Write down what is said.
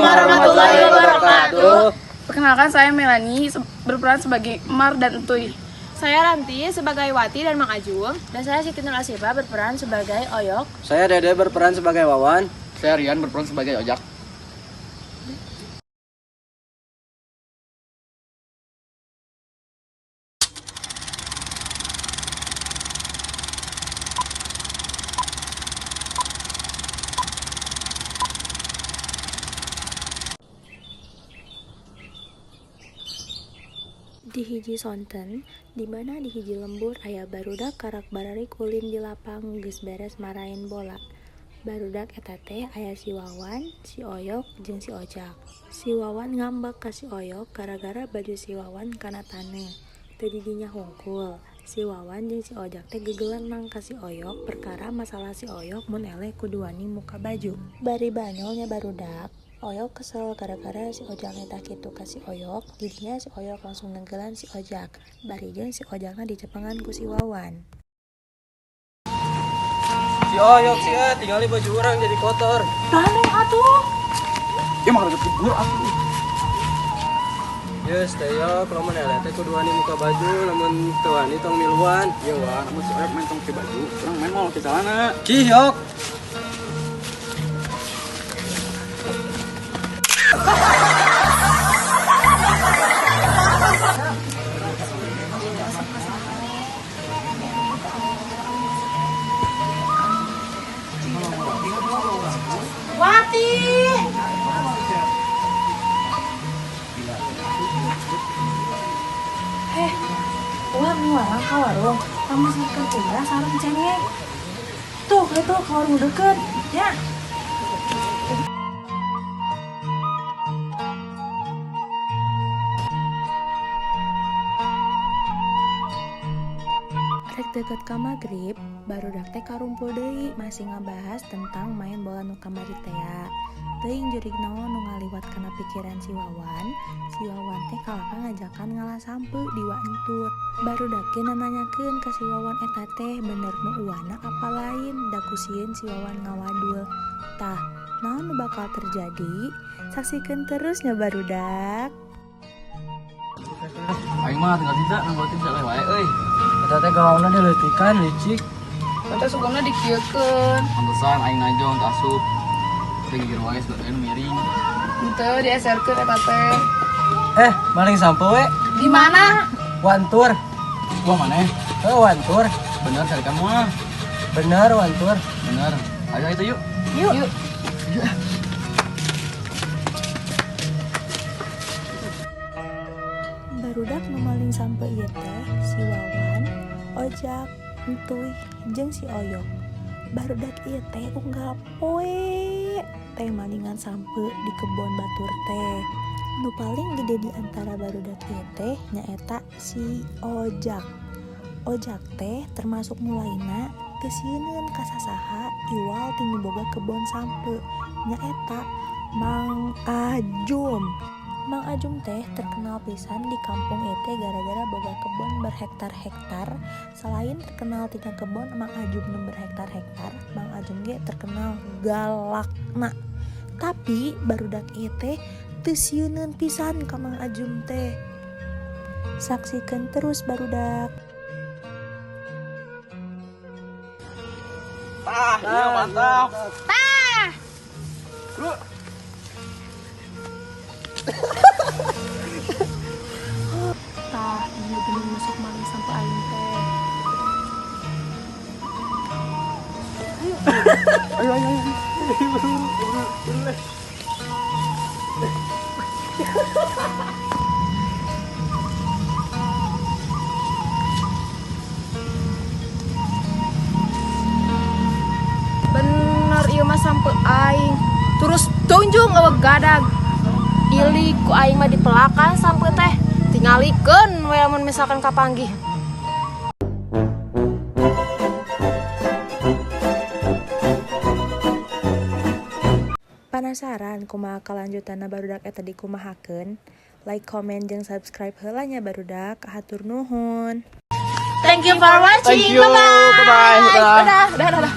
Warahmatullahi wabarakatuh. Perkenalkan, saya Melani berperan sebagai Mar dan Entuy. Saya Ranti sebagai Wati dan Mang Ajum. Dan saya Siti Nur Asifa berperan sebagai Oyok. Saya Dede berperan sebagai Wawan. Saya Rian berperan sebagai Ojak. Di hiji sonten, di mana di hiji lembur aya barudak karak bararik ulin di lapang geus beres maraen bola. Barudak eta teh aya si Wawan, si Oyok, jeung si Ojak. Si Wawan ngambek ka si Oyok gara-gara baju si Wawan kana taneuh. Teu didinya hungkul, si Wawan jeung si Ojak teh gegelenang ka si Oyok perkara masalah si Oyok mun eleh kudu wani muka baju. Bari banyol nya barudak, Oyok kesel gara-gara si Ojak nitah kitu ka si Oyok, jadinya si Oyok langsung negelan si Ojak. Bari jeung si Ojakna dicepengan ku si Wawan. Si Oyok sih ah, tinggali baju orang jadi kotor. Gandeng atuh. Ya mah harus kubur atuh. Yes, teh yok, lamun eleh teh kudu wani muka baju, lamun teu wani tong miluan. Iya Wan, lamun si Oyok main tong ke baju, urang main mau ke celana. Cih yok. Wati! Heh, ulah miwarang ka warung, pamesenkeun uyah sareng cengek. Tuh, itu ka warung deket, ya. Rek deket ka magrib, barudak teh karumpul deui masih ngabahas tentang main bola nu kamari tea. Teuing jurig naon nu ngaliwat kana pikiran si Wawan, si Wawan teh kalaka ngajakan ngala sampeu di Wa Entur. Barudak ge nananyakeun ka si Wawan eta teh bener nu uwana apa lain, da ku sieun si Wawan ngawadul. Tah, naon nu bakal terjadi? Saksikeun terus nya barudak. Aing mah tinggal tidak, nang tidak leh wae euy. Eta teh gawangna dileutikan licik. Eta sugamna dikieukeun. Pantesan aing najong teu asup. Teh gigir wae sebetulnya nu miring. Henteu dieserkeun eta teh. Eh, maling sampeu we. Di mana? Wantur. Wah maneh? Eh, wantur. Bener cari kamu ah. Bener wantur. Bener. Ayo itu yuk. Yuk. Yuk. Barudak nu maling sampeu ieu teh si Wawan, Ojak, Entuy, jeung si Oyok. Barudak ieu teh unggal poe teh malingan sampeu di kebon batur teh. Nu paling gede di antara barudak ieu teh nyaeta si Ojak. Ojak teh termasuk nu lainna teu sieuneun ka sasaha iwal ti nu boga kebon sampeu nyaeta Mang Ajum. Mang Ajum teh terkenal pisan di kampung ieu teh gara-gara boga kebon berhektar-hektar. Selain terkenal tina kebon Mang Ajum nu berhektar-hektar, Mang Ajum ge terkenal galakna. Tapi barudak ieu teh teu sieuneun pisan ka Mang Ajum teh. Saksikeun terus barudak. Tah, iya mantap. Tah! Bro. Tah, ieu bener masuk maling sampeu aing teh. Ayo ayo ayo. Buru, buru. Bener ieu mah sampeu aing. Terus tunjung eueuh gadag. Ilik ku aing mah dipelakan sampeu teh. Tingalikeun we lamun misalkan kapanggih. Penasaran kumaha kalanjutanna barudak eta dikumahakeun? Like, comment, jeung subscribe heula nya barudak. Hatur nuhun. Thank you for watching. Thank you. Bye bye. Dadah, dadah, dadah.